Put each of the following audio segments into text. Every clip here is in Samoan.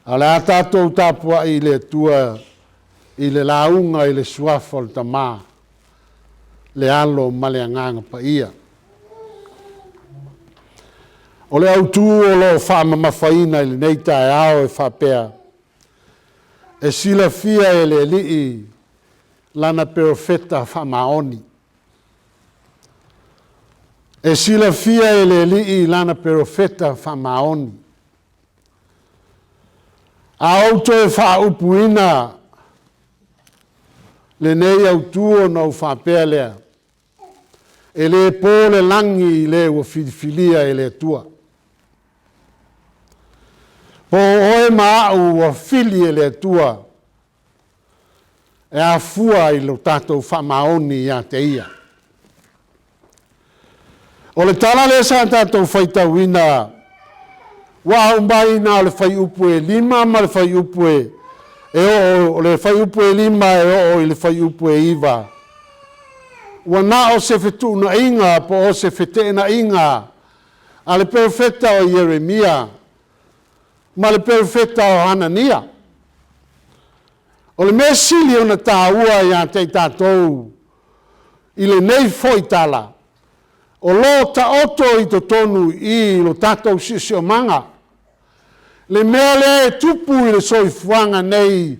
A o le a tatou tapuai i le Atua i le lauga i le Suafa o le Tama, le Alo ma le Agaga Paia. O le autu o lo o faamamafaina i lenei taeao e faapea, e silafia e le Alii lana perofeta faamaoni. E silafia e le Alii lana perofeta faamaoni. A ou toe faaupuina lenei autu ona ou faapea lea, e le po le lagi i le ua filifilia e le Atua. Po o oe ma au ua fili e le Atua e afua i lo tatou faamaoni ia te Ia. O le tala lea sa tatou faitauina ua aumai na o le fuaiupu e 5 ma le fuaiupu e oo, o le fuaiupu e 5 e oo i le fuaiupu e 9. Ua na o se fetuunaiga po o se feteenaiga a le perofeta o Ieremia ma le perofeta o Hanania. O le mea sili ona taua ia te i tatou i lenei foi tala, o lo o taoto i totonu i i i lo tatou siosiomaga le mea lea e tupu i le soifuaga nei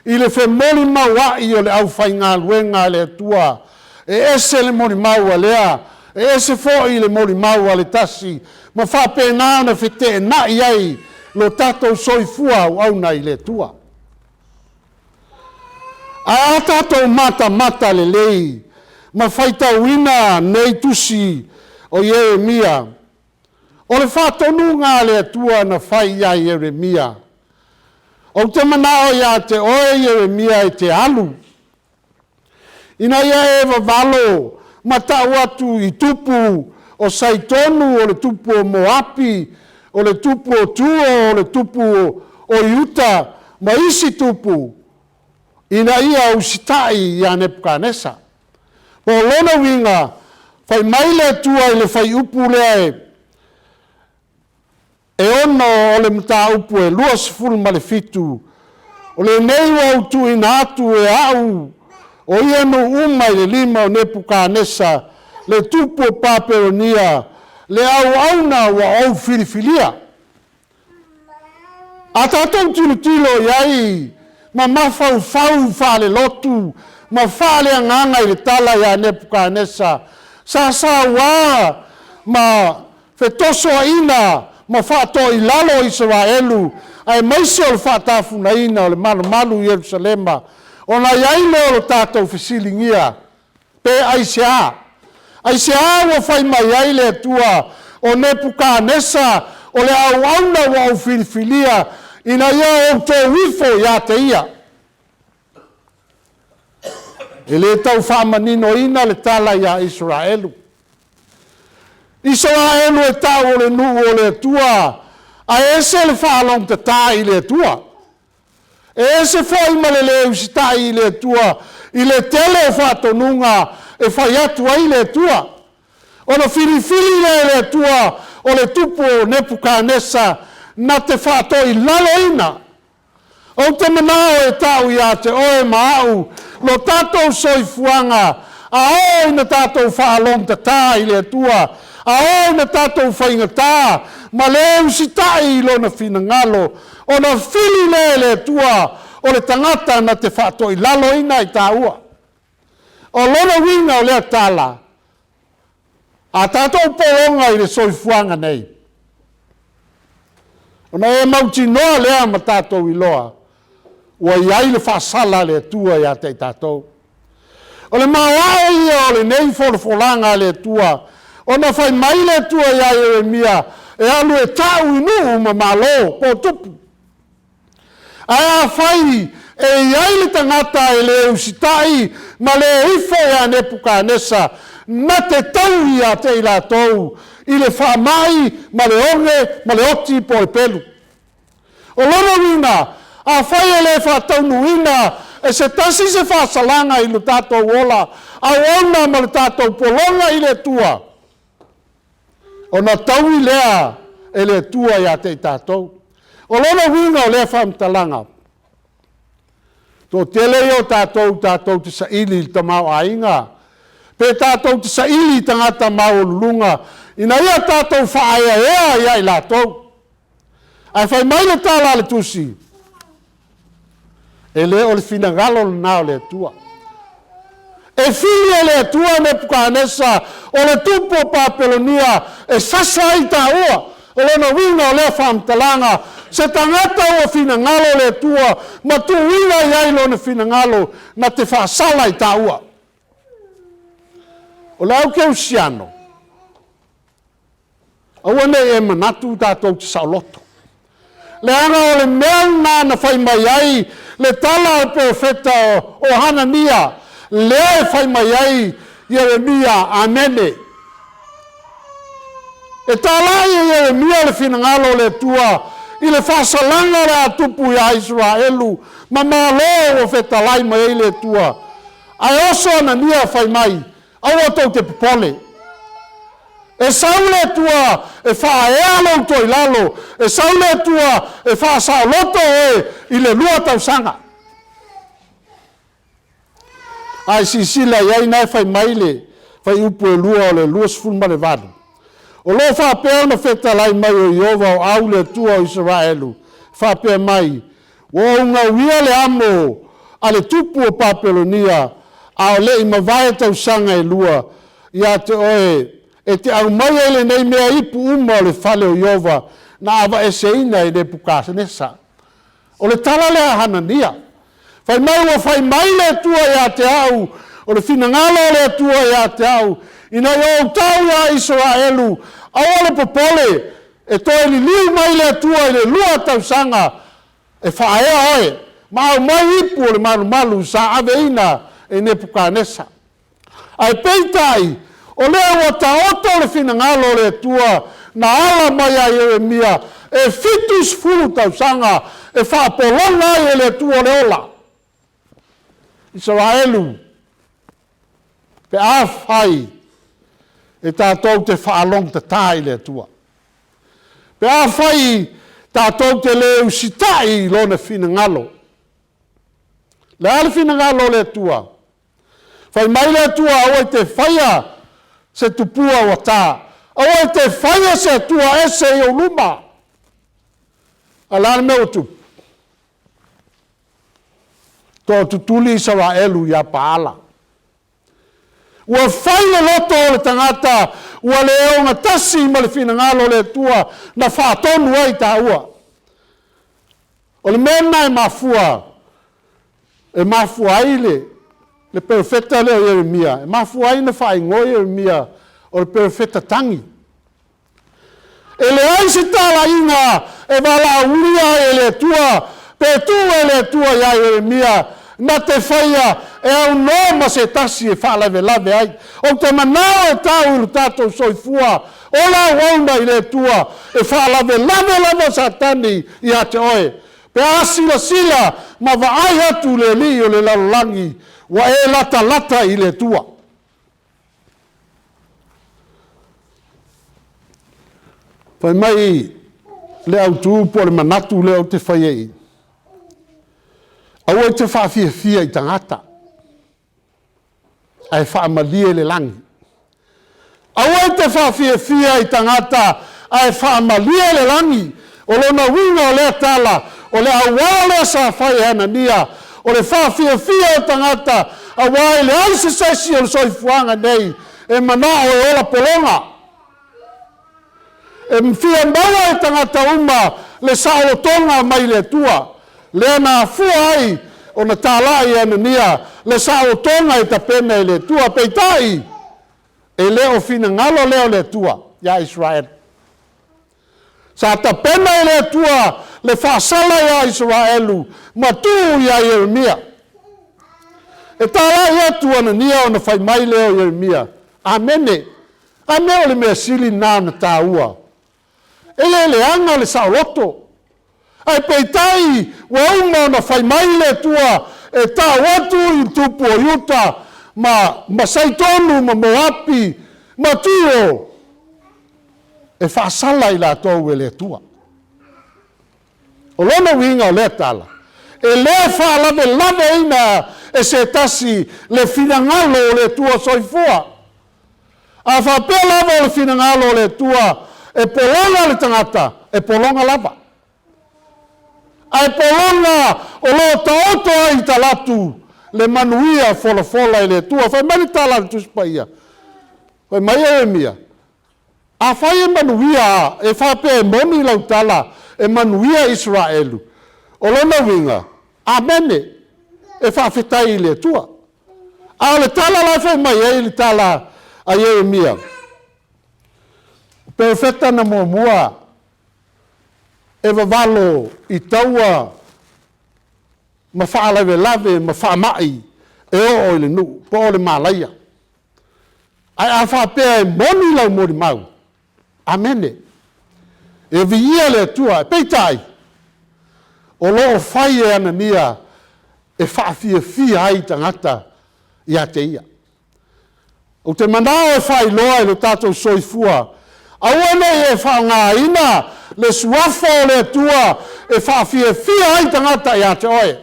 i le femolimauai o le aufaigaluega a le Atua. E ese le molimau a lea, e ese foi le molimau a le tasi, ma faapena ona feteenai ai lo tatou soifua auauna i le Atua. Ae a tatou matamata lelei ma faitauina nei tusi o Ieremia, o le faatonuga a le Atua na fai ia Ieremia, ou te manao ia te oe Ieremia e te alu, ina ia e vavalo ma tau atu i tupu o Saitonu, o le tupu o Moapi, o le tupu o Turo, o le tupu o Iuta, ma isi tupu, ina ia usitai ia Nepukanesa. Po o lona uiga, fai mai le Atua i le fuaiupu lea e 6 o le mataupu e 27, o lenei ua ou tuuina atu e au o ia nuu uma i le lima o Nepukanesa, le tupu o Papelonia, le auauna ua ou filifilia. A tatou tilotilo i ai ma mafaufau faale-lotu ma faale-agaga i le tala ia Nepukanesa, sa saua ma fetosoaina ma faatoilalo Isaraelu, aemaise o le faatafunaina o le malumalu i Ierusalema, ona i ai lea o le tatou fesiligia, pe aisea? Aisea ua fai mai ai le Atua o Nepukanesa o le auauna ua ou filifilia ina ia outou ifo ia te ia? E le tau faamaninoina le tala ia Isaraelu. Isaraelu e tau o le nuu o le Atua, ae ese le faalogotata i le Atua. E ese foi ma le le usitai i le Atua i le tele o faatonuga e fai atu ai le Atua. Ona filifili lea e le Atua o le tupu o Nepukanesa na te faatoilaloina. Ou te manao e tau ia te oe ma au lo tatou soifuaga, a oo ina tatou faalogotatā i le Atua, a oo ina tatou faigatā ma le usitai i Lona finagalo, ona fili lea e le Atua o le tagata na te faatoilaloina i taua. O lona uiga o lea tala, a tatou pologa i le soifuaga nei, ona e mautinoa lea ma tatou iloa ua i ai le faasala a le Atua ia te i tatou. O le maoae ia o lenei folafolaga a le Atua, ona fai mai le Atua ia Ieremia e alu e tau i nuu ma malo po o tupu. Ae afai e i ai le tagata e le usitai ma le ifo ia Nepukanesa, na te tau ia te i latou i le faamai ma le oge ma le oti po o le pelu. O lona uiga, afai e le faataunuuina e se tasi se faasalaga i lo tatou ola auauna ma le tatou pologa i le Atua, ona taui lea e le Atua ia te i tatou. O lona uiga o lea faamatalaga, toatele ia o tatou tatou te saili i le tamaoaiga, pe tatou te saili i tagata maualuluga ina ia tatou faaeaea ia i latou. Ae fai mai le tala a le Tusi, e le o le finagalo lena o le Atua. E fili e le Atua Nepukanesa o le tupu o Papelonia e sasa ai taua. O lona uiga o lea faamatalaga, se tagata ua finagalo le Atua ma tuuina i ai lona finagalo na te faasala i taua. O le au kerisiano, aua ne i e manatu tatou te saoloto. Leaga o le mea lena na fai mai ai le tala a le perofeta o Hanania, lea e fai mai ai Ieremia, Amene. E talai e Ieremia le finagalo o le Atua i le faasalaga o le a tupu iā Isaraelu ma malo ua fetalai mai ai le Atua. Ae oso Anania fai mai, Aua tou te popole. E sau le Atua e faaea lou toilalo, e sau le Atua e faasaoloto oe i le lua tausaga. A e silasila i ai na e fai mai le fuaiupu e 2 o le 28, O lo o faapea ona fetalai mai o Ieova o Au le Atua o Isaraelu, faapea mai, Ua ou gauia le amo a le tupu o Papelonia, a o le i mavae tausaga e lua, ia te oe e te aumaia ai lenei mea ipu uma o le fale o Ieova na avaeseina e Nepukasenesa. O le tala lea a Hanania. Fai mai ua fai mai le Atua ia te au, o le finagalo o le Atua ia te au, ina ia ou tau ia Isaraelu, aua le popole, e toe liliu mai le Atua i le lua tausaga e faaea oe, ma aumai ipu o le malumalu sa aveina e Nepukanesa. Ae peitai, o lea ua taoto le finagalo o le Atua na ala mai ia Ieremia e 70 tausaga e faapologa ai e le Atua le ola. Isaraelu, pe afai e tatou te faalogotata i le Atua, pe afai tatou te le usitai i Lona finagalo. O le a le finagalo o le Atua? Fai mai le Atua, aua e te faia se tupua ua ta, aua e te faia se Atua ese i ou luma. A o le a le mea ua tupu? Toatutuli Isaraelu ia Paala. Ua fai le loto o le tagata ua le ogatasi ma le finagalo o le Atua na faatonu ai taua. O le mea lena e mafua e mafua ai le le perofeta lea o Ieremia, e mafua ai ona faaigoa Ieremia o le perofeta tagi. E leai se talaiga e valaaulia ai e le Atua pe tuu e le Atua ia Ieremia na te faia e aunoa ma se tasi e faalavelave ai. Ou te manao e tau i lo tatou soifua o la auauna i le Atua e faalavelave lava Satani ia te oe. Pe a silasila ma vaai atu le alii o le lalolagi ua e latalata i le Atua. Fai mai le autu po o le manatu lea ou te faia i i, aua e te faafiafia i tagata, ae faamalie le lagi. Aua e te faafiafia i tagata, ae faamalie le lagi. O lona uiga o lea tala, o le auala lea sa fai e Hanania, o le faafiafia o tagata, aua e leai se sesi o le soifuaga nei e manao e ola pologa. E fia maua e tagata uma le saolotoga mai le Atua, lea na afua ai ona talai e Anania le saolotoga e tapena e le Atua. Peitai, e le o finagalo lea o le Atua ia Isaraelu. Sa tapena e le Atua le faasala ia Isaraelu ma tuu ia Ieremia. E talai atu Anania ona fai mai lea o Ieremia, Amene. A mea o le mea sili lena ona taua? E le leaga le saoloto. Ae peitai ua uma ona fai mai le Atua e tau atu i tupu o Iuta ma, ma Saitonu ma Moapi ma Turo e faasala i latou e le Atua. O lona uiga o lea tala, e le faalavelaveina e se tasi le finagalo o le Atua Soifua. A faapea lava o le finagalo o le Atua e pologa le tagata, e pologa lava. Ae pologa o lo o taoto ai i talaatu le manuia folafola e le Atua. Fai mai le tala a le Tusi Paia, fai mai Ieremia, afai e manuia, e faapea e moni lau tala, e manuia Isaraelu, o lona uiga, amene, e faafetai i le Atua. A o le tala la e fai mai ai le tala a Ieremia, o perofeta na muamua e vavalo i taua ma faalavelave ma faamai e oo i le nuu po o le malaia. Ae a faapea e moni lau molimau, amene. E viia le Atua. Peitai, o lo o fai e Anania e faafiafia ai tagata ia te ia. Ou te manao e faailoa i lo tatou soifua, aua ne i e faaaogaina le suafa o le Atua e faafiafia ai tagata ia te oe.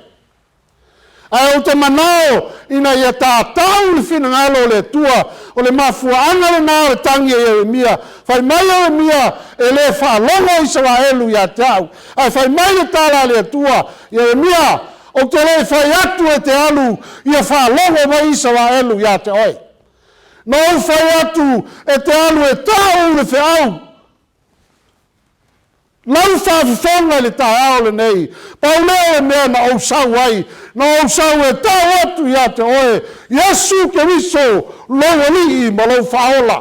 Ae ou te manao ina ia tatau le finagalo o le Atua. O le mafuaaga lena o le tagi a Ieremia. Fai mai Ieremia, e le faalogo Isaraelu ia te au. Ae fai mai le tala a le Atua, Ieremia, ou te le i fai atu e te alu ia faalogo mai Isaraelu ia te oe. Na ou fai atu e te alu e tau le feau. Lau faafofoga i le taeao lenei, pau lea o le mea na ou sau ai, na ou sau e tau atu ia te oe, Iesu Keriso, lou Alii ma lou Faaola.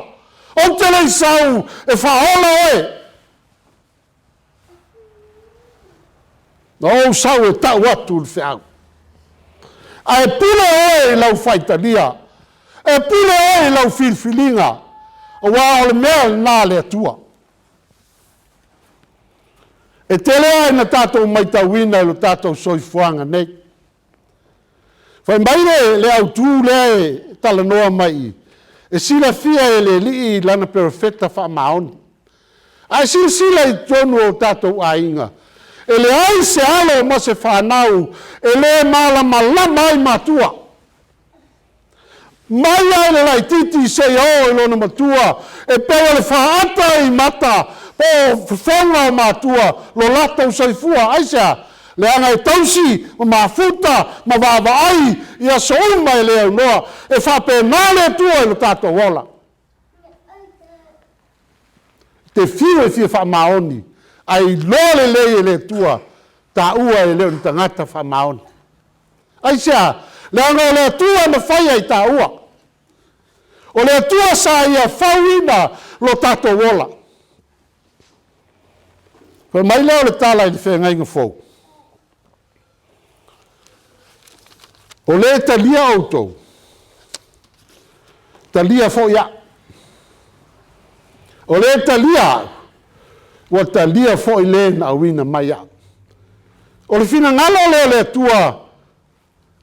Ou te le i sau e faaola oe. Na ou sau e tau atu le feau. Ae pule oe i lau faitalia. E pule oe i lau filifiliga, aua o le mea lena a le Atua. E tele lava ina tatou matauina i lo tatou soifuaga nei. Fai mai le, le autu lea e talanoa mai i, e silafia e le Alii lana perofeta faamaoni. Ae silasila i totonu o tatou aiga, e leai se alo ma se fanau e le malamalama ai matua. Mai lava i le laitiiti seia oo i lona matua, e pei o le faata i mata po o fofoga o matua lo latou soifua. Aisea? Leaga e tausi ma mafuta ma vaavaai i aso uma e le aunoa. E faapena le Atua i lo tatou ola. Te fiu e fia faamaoni, ae iloa lelei e le Atua, taua e le o ni tagata faamaoni. Aisea? Leaga o le Atua na faia i taua. O le Atua sa ia fauina lo tatou ola. Fai mai lea o le tala i le feagaiga fou. O le talia outou, talia foi au. O le talia au, ua talia foi le na auina mai au. O le finagalo lea o le Atua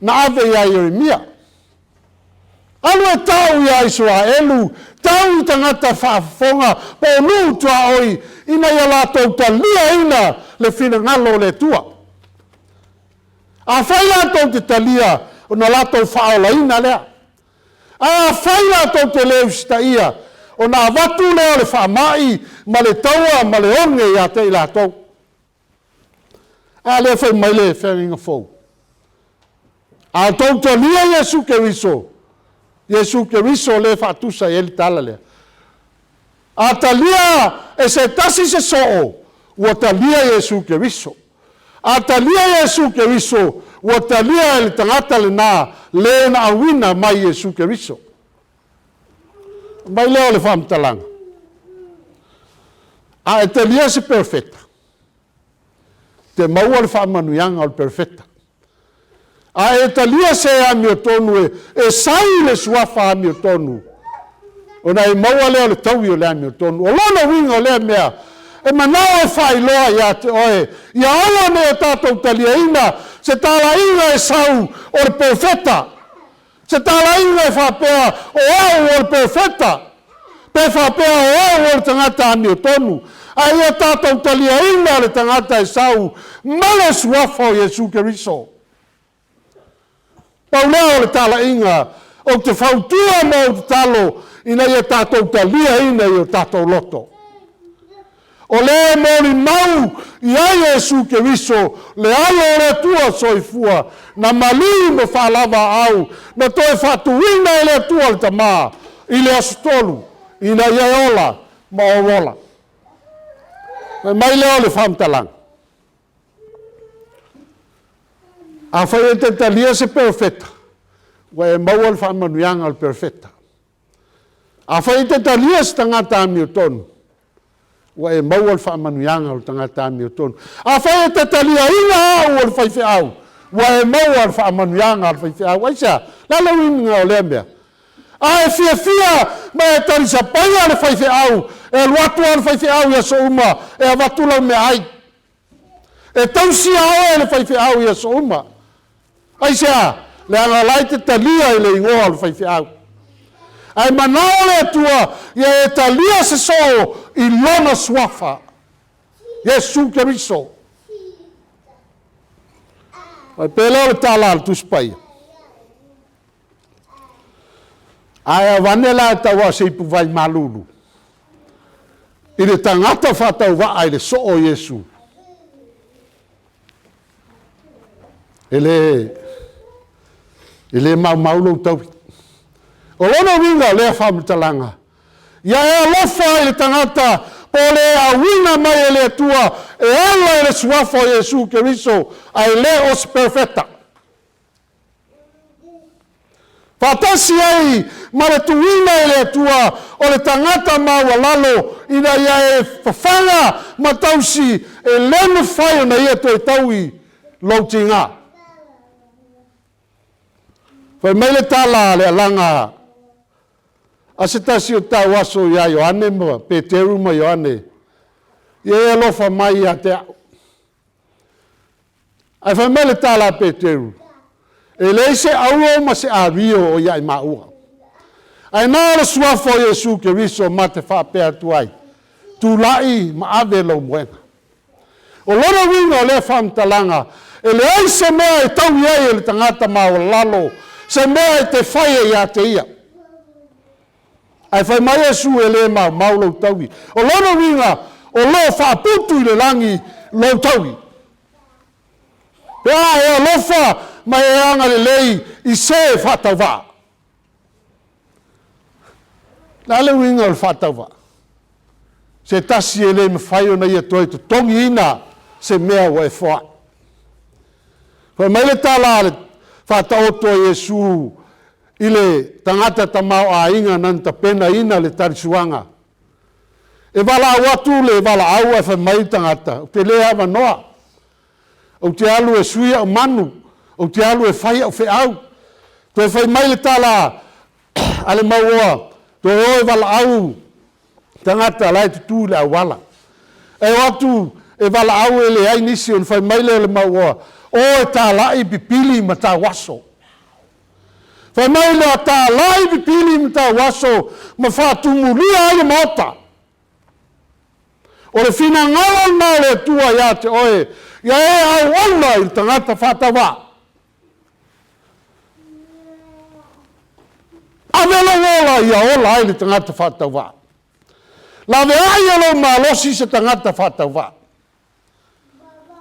na ave ia Ieremia. Alu e tau iā Isaraelu, tau i tagata faafofoga po o nuu tuaoi ina ia latou taliaina le finagalo o le Atua. Afai latou te talia, ona latou faaolaina lea. Ae afai latou te le usitaia, ona avatu lea o le faamai ma le taua ma le oge ia te i latou. A lea fai mai le feagaiga fou. A outou talia Iesu Keriso, Iesu Keriso lea e faatusa i ai le tala lea. A talia e se tasi se soo, ua talia Iesu Keriso. A talia Iesu Keriso, ua talia e le tagata lena le na auina mai Iesu Keriso. Mai lea o le faamatalaga. A e talia se perofeta, te maua le faamanuiaga o le perofeta. A e talia se amiotonu e, e sau le suafa amiotonu, ona e maua lea o le taui o le amiotonu. O lona uiga o lea mea, e manao e faailoa ia te oe, ia aua ne i o tatou taliaina se talaiga e sau o le perofeta, se talaiga e faapea o au o le perofeta, pe faapea o au o le tagata amiotonu. Ae ia tatou taliaina le tagata e sau ma le Suafa o Iesu Keriso. Pau lea o le talaiga ou te fautua ma ou tatalo ina ia tatou taliaina i o tatou loto. O lea e molimau i ai Iesu Keriso, le Alo o le Atua soifua, na maliu ma faalavaau, na toe faatuina e le Atua le Tama i le aso tolu, ina ia e ola ma ou ola. Fai mai lea o le faamatalaga. Afai e te talia se perofeta, ua e maua le faamanuiaga o le perofeta. Afai e te talia se tagata amiotonu, ua e maua le faamanuiaga o le tagata amiotonu. Afai e te taliaina au o le faifeau, ua e maua le faamanuiaga a le faifeau. Aisea? O le a le uiga o lea mea? A e fiafia ma e talisapaia le faifeau, e alu atu lava le faifeau i aso uma e avatu lau meaai. E tausia oe e le faifeau i aso uma. Aisea? Leaga o la e te talia i le igoa o le faifeau. Ae manao le Atua ia e talia se soo i lona suafa, Iesu Keriso. Faapea lea o le tala a le Tusi Paia. Ae avane la e tau a se ipuvai malulu i le tagata faatauvaa i le soo o Iesu. E le maumau lou taui. O lona uiga o lea faamatalaga, ia e alofa i le tagata po o le auina mai e le Atua e ala i le suafa o Iesu Keriso, ae le o se perofeta. Faatasi ai ma le tuuina e le Atua o le tagata maualalo ina ia e fafaga ma tausi, e le mafai ona ia toe taui lou tiga. Fai mai le tala a le alaga a se tasi o tauaso ia Ioane ma Peteru ma Ioane, ia e alofa mai ia te au. Ae fai mai le tala a Peteru, e leai se auro ma se ario o ia i maua. Ae na o le suafa o Iesu Keriso ma te faapea atu ai, tulai ma ave lou moega. O lona uiga o lea faamatalaga, e leai se mea e taui ai e le tagata maualalo, se mea e te fai ai ia te ia. Ae fai mai Iesu e le maumau lou taui. O lona uiga, o lo o faaputu i le lagi lou taui. Pe a e alofa ma e agalelei i se faatauvaa. O le a le uiga o le faatauvaa? Se tasi e le mafai ona ia toe totogiina se mea ua e foai. Fai mai le tala a le Faataoto a Iesu i le tagata tamaoaiga na tapenaina le talisuaga. E valaau atu le valaau ae fai mai le tagata, ou te le avanoa. Ou te alu e sui au manu, ou te alu e fai au feau. Toe fai mai le tala a le mauoa, toe o e valaau tagata la e tutu i le auala. E o atu e valaau e leai nisi, ona fai mai lea o le mauoa, o e talai pipili ma tauaso. Fai mai le talai pipili ma tauaso ma faatumulia ai le maota. O le finagalo lena o le Atua ia te oe, ia e auauna i le tagata faatauvaa. Ave lou ola ia ola ai le tagata faatauvaa. Laveai e lou malosi se tagata faatauvaa,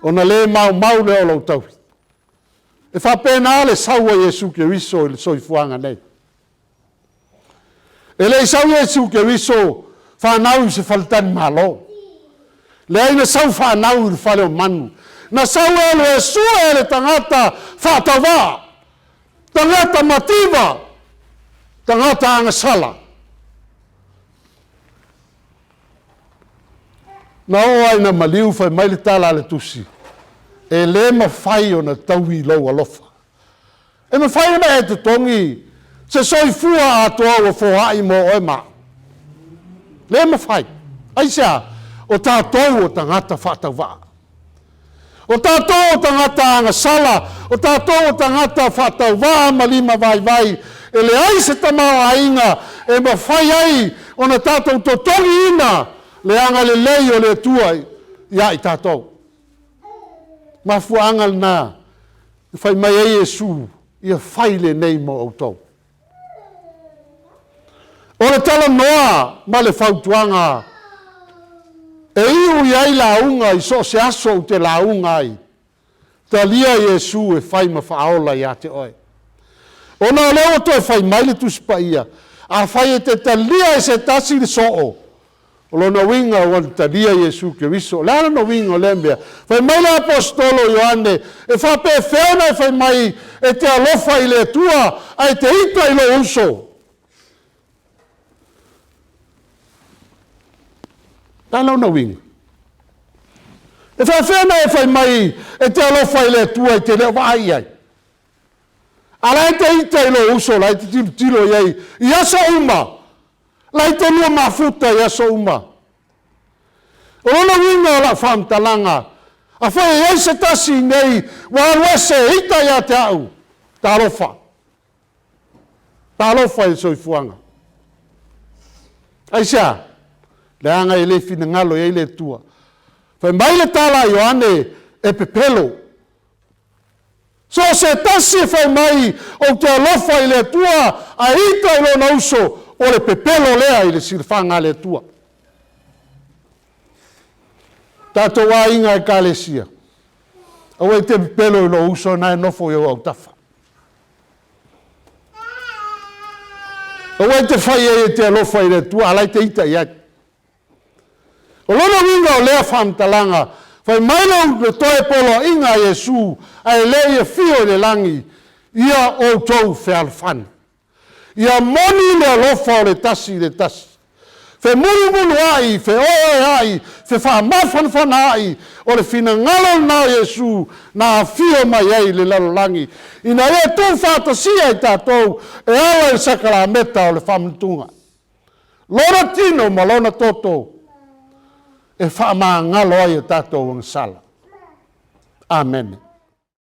ona le maumau lea o lou taui. E faapena le sau a Iesu Keriso i le soifuaga nei. E le i sau Iesu Keriso fanau i se faletalimalo. Leai, na sau fanau i le fale o manu. Na sau e alu e sue le tagata faatauvaa, tagata mativa, tagata agasala. Na oo ai na maliu, fai mai le tala a le tusi, e le mafai ona taui lou alofa. E mafai ona e totogi se soifua atoa ua foai mo oe ma au. Le mafai. Aisea? O tatou o tagata faatauvaa. O tatou o tagata agasala, o tatou o tagata faatauvaa ma lima vaivai, e leai se tamaoaiga e mafai ai ona tatou totogiina le agalelei o le Atua ia i tatou. Mafuaaga lena na fai mai ai Iesu, ia fai lenei mo outou. O le talanoa ma le fautuaga e iu i ai lauga i so o se aso ou te lauga ai, talia Iesu e fai ma faaola ia te oe. Ona o lea ua toe fai mai le Tusi Paia, afai e te talia e se tasi le soo, o lona uiga ua talia Iesu Keriso. O le a lona uiga o lea mea? Fai mai le aposetolo o Ioane, e faapefea ona e fai mai e te alofa i le Atua ae te ita i lou uso? O le a lona uiga? E faapefea ona e fai mai e te alofa i le Atua e te le o vaai i ai? A o la e te ita i lou uso la e te tilotilo i ai i aso uma, la e te lua mafuta i aso uma. O lona uiga o lau faamatalaga, afai e i ai se tasi nei ua alu ese e ita ia te au, talofa, talofa i le soifuaga. Aisea? Leaga e le finagalo i ai le Atua. Fai mai le tala a Ioane, e pepelo. So o se tasi e fai mai ou te alofa i le Atua ae ita i lona uso, o le pepelo lea i le silafaga a le Atua. Tatou aiga Ekalesia, aua e te pepelo i lou uso na e nofo i ou autafa. Aua e te fai ai e te alofa i le Atua, a la e te ita i ai. O lona uiga o lea faamatalaga, fai mai le toe poloaiga a Iesu ae le i afio i le lagi, ia outou fealofani. Ia moni le alofa o le tasi i le tasi. Femulumuluai, feoeoeai, fefaamafanafanaai, o le finagalo lena o Iesu na afio mai ai i le lalolagi, ina ia tuufaatasia i tatou e ala i le sakalameta o le faamanatuga. Lona tino ma lona toto e faamagalo ai a tatou agasala. Amene.